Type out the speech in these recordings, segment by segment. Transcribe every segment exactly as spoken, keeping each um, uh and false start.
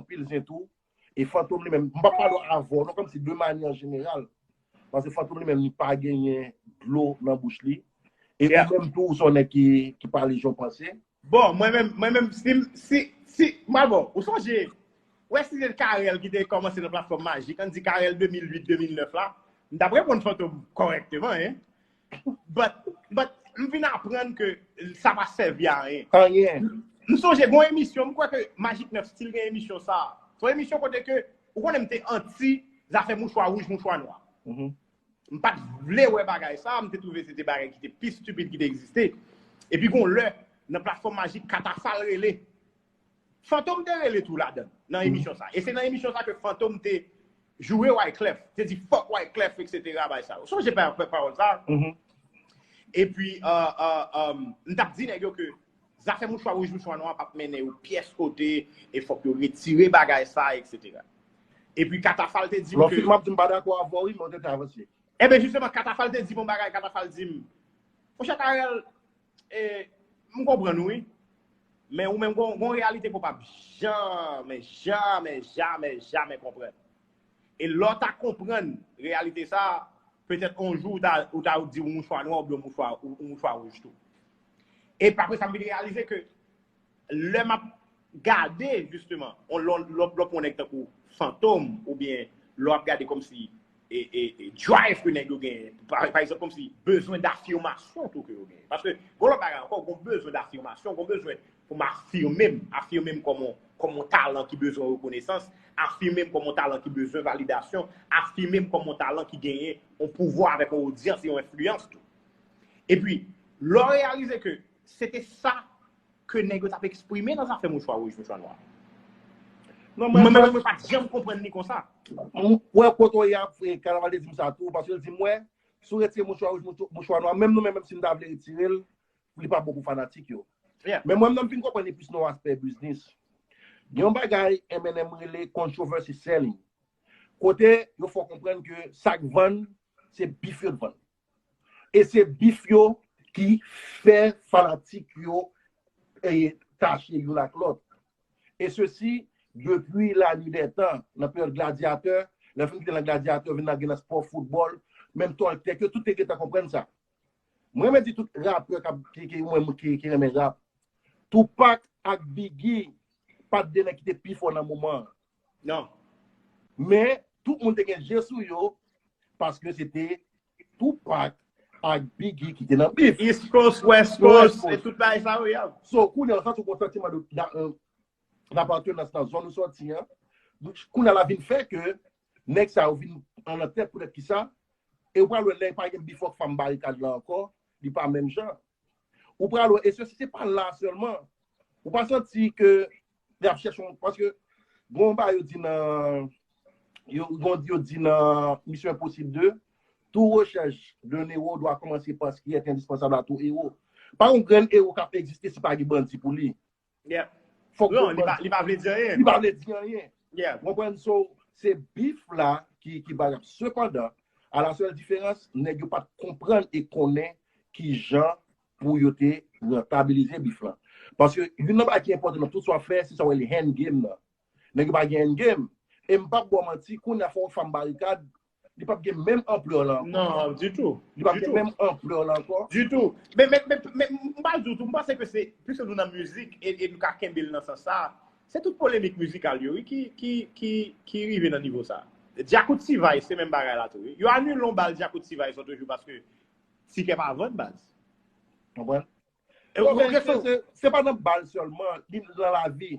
anpil zen tou. E Fantom li menm, m p ap pale avè w non, kòmsi de manyè jeneral. Paske Fantom li menm, li pa genyen dlo nan bouch li. E ou menm tou, ou se yon nèg ki, ki pale jan w panse. Bon, mwen menm, mwen menm, si, si, si, m al bon, ou sonje, wè si se Carel ki te kòmanse nan platfòm Majik, ann di Carel de mil uit, de mil nèf la, m t ap reponn Fantom kòrèkteman, hein. But, but, m vin aprann ke sa pa sèvi a anyen. Anyen. M sonje, gon emisyon, m kwè ke Majik nèf still gen emisyon sa. Se yon emisyon kote ke, ou konnen m te anti zafè mouchwa wouj, mouchwa nwa. M pa t vle wè bagay sa, m te twouve se te bagay ki te pi stupid ki te egziste. Epi gon lè, nan platfòm Majik, Katafal rele. Fantom te rele tou ladan, nan emisyon sa. E se nan emisyon sa ke Fantom te joure Wyclef, te di fuck Wyclef, et cetera, bagay sa. Ou sonje pa, pa, pawòl sa? Epi, uh, uh, um, m t ap di nèg yo ke zafè mouchwa wouj, mouchwa nwa p ap mennen yo pyès kote, e fòk yo retire bagay sa, et cetera. Epi Katafal te di m Lò ke fin m ap di m pa dakò avè w, wi, men w te ka avanse. Ebyen, jisteman, Katafal te di m yon bagay, Katafal di m, monchè Carel, e, m konprann ou, wi. Men ou menm, gon, gon reyalite ke w p ap janmen, janmen, janmen, janmen konprann. E lè w ta konprann reyalite sa, petèt yon jou, ou ta, ou ta di w mouchwa nwa oubyen mouchwa, ou, ou mouchwa wouj tou. E apre sa, m vin reyalize ke lè m ap gade, jisteman, on lòt, lòt, lòt, lòt nèg tankou Fantom, oubyen lè w ap gade kòmsi e, e, e drive ke nèg yo genyen. Pa, pa egzanp, kòmsi bezwen dafimasyon tou ke yo genyen. Paske, gon lòt bagay ankò, gon bezwen dafimasyon, gon bezwen pou m afime m, afime m kòm on, kòm on talan ki bezwen rekonesans, afime m kòm on talan ki bezwen validasyon, afime m kòm on talan ki genyen on pouvwa avèk on odyans e on enfliyans tou. Epi, lè w reyalize ke se te sa ke nèg yo t ap eksprime nan zafè mouchwa wouj, mouchwa nwa. Non, Mwen mwen, menm, mwen pa t janm konprann li konsa. m wè kote w ye ap, e, Kanaval te di m sa tou, paske l di m, wè, si w retire mouchwa wouj, mouchwa, mouchwa nwa, menm nou menm, menm si m ta vle retire l, li pa bon pou fanatik yo. Yeah. Men mwen menm, m vin konprann li plis nan aspè biznis. Gen yon bagay M N M rele controversy selling. Kote yo fè w konprann ke sa k vann, se bif yo t vann. E se bif yo ki fè fanatik yo, e, tache youn ak lòt. E sesi, depi la nuit des temps, nan peryòd Gladyatè, lè fim ki te nan Gladyatè, vin nan gen nan spò, foutbòl, menm Toltèk yo, tout te gentan konprann sa. Mwen renmen di tout rapè k ap, ki, ki, mwen, ki, ki renmen rap. Tupac ak Biggie pa t de nèg ki te pi fò nan moman an. Non. Men, tout moun te gen je sou yo, paske se te Tupac ak Biggie ki te nan bif. East Coast, West West Coast, Coast. E tout bagay sa yo, yeah. So, kounye a, w santi w gon santiman de, de, euh, dapatenans nan zòn ou sòti an. Donk, kounye a la vin fè ke nèg sa yo vin an nan tèt poutèt ki sa. E ou pral wè lè pa gen bif ak fanm barikad la ankò, li pa menm jan. Ou pral wè, e se, se pa la sèlman. Ou pa santi ke y ap chèche yon, paske gon bagay yo di nan, yo, gon, yo di nan Mission Impossible deux, tout recherche d'un héros doit commencer par ce qui est indispensable à tout héros. Pa yon grenn ewo k ap egziste si pa gen bandi pou li. Yeah. Fòk Non, gen li pa, bandi. Li pa vle di anyen. Li pa vle di anyen. Yeah. Ou konprann? So, se bif la ki, ki bagay. Sepandan, a la sèl diferans, nèg yo pa t konprann e konnen ki jan pou yo te rantabilize bif lan. Paske youn nan bagay ki enpòtan nan tout sa w ap fè, se sa w rele end game nan. Nèg yo pa gen end game. E m p ap ba w manti, kounye a fè yon fanm barikad, li p ap gen menm anplè la ankò. Non, ditou. Li p ap gen Ditou. Menm anplè la ankò. Ditou. Men, men, men, men m pa di w tou, m panse ke se, piske nou nan mizik, e, e nou ka kenbe l nan sans sa, se tout polemik mizikal yo, wi, ki, ki, ki, ki rive nan nivo sa. Djakout T-Vice, se menm bagay la tou, wi. Yo anile yon bal Djakout T-Vice yon toujou paske tikè pa vann, baz. Konprann? E, Non, ok, men se, so, se, se pa nan bal sèlman, li nan lavi.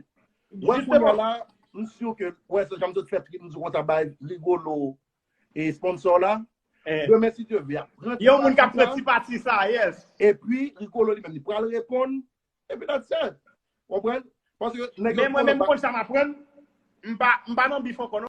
Wè, kounye Jisteman. La, m si ke, wè, se jan m sot fè trip, m di konsa bay Rigolo e sponsor la. Eh. Demen, si Dye vle, y ap pran Yon moun k ap pati pran ti pati sa, yes. Epi, Rigolo li menm, li pral reponn. Epi, that's it. Konprann? Paske nèg yo Men mwen menm, konn konn sa m aprann, m pa, m pa nan bif ankò, non.